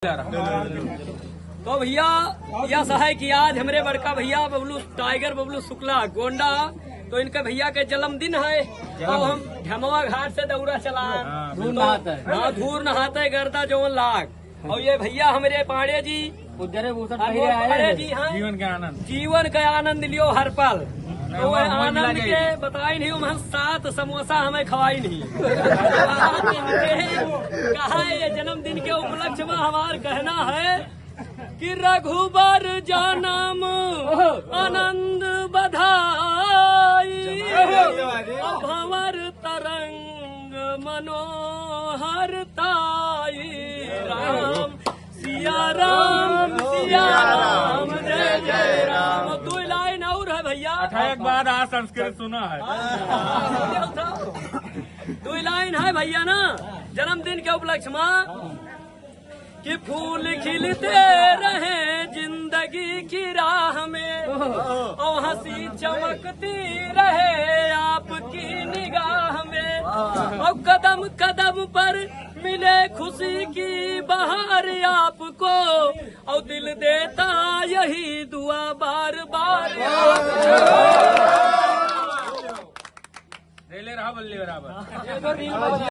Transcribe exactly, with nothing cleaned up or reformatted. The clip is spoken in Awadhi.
तो भैया, यह है कि आज हमरे बड़का भैया बबलू, टाइगर बबलू शुक्ला गोंडा, तो इनके भैया के जन्मदिन है। तो हम ढमवा घाट से दौरा चला। हाँ, धूर नहाते। हाँ, धूर नहाते गर्दा जौन लाग। और ये भैया हमरे पांडे जी, उज्जरे भूषण अनमोल पहिरे आए पांडे हैं। जी, हाँ। जीवन के आनंद। जीवन के आनंद लियो हर पल। तो वह आनंद के बताई नहीं, हम सात समोसा हमें खवाई नहीं। कहा ये जन्मदिन के उपलक्ष्य में हमार कहना है कि रघुबर जन्म आनंद बधाई, भंवर तरंग मनोहर ताई। राम सिया राम, सिया राम, जय जय राम। दो लाइन और है भैया। अच्छा, एक बात, आज संस्कृत सुना है। दो लाइन है भैया ना, जन्मदिन के उपलक्ष्य में कि फूल खिलते रहे जिंदगी की राह में, और हंसी चमकती रहे आपकी निगाह में, और कदम कदम पर मिले खुशी की बहार आपको, और दिल देता यही दुआ बार बार। रेले रहा बल्ले बराबर।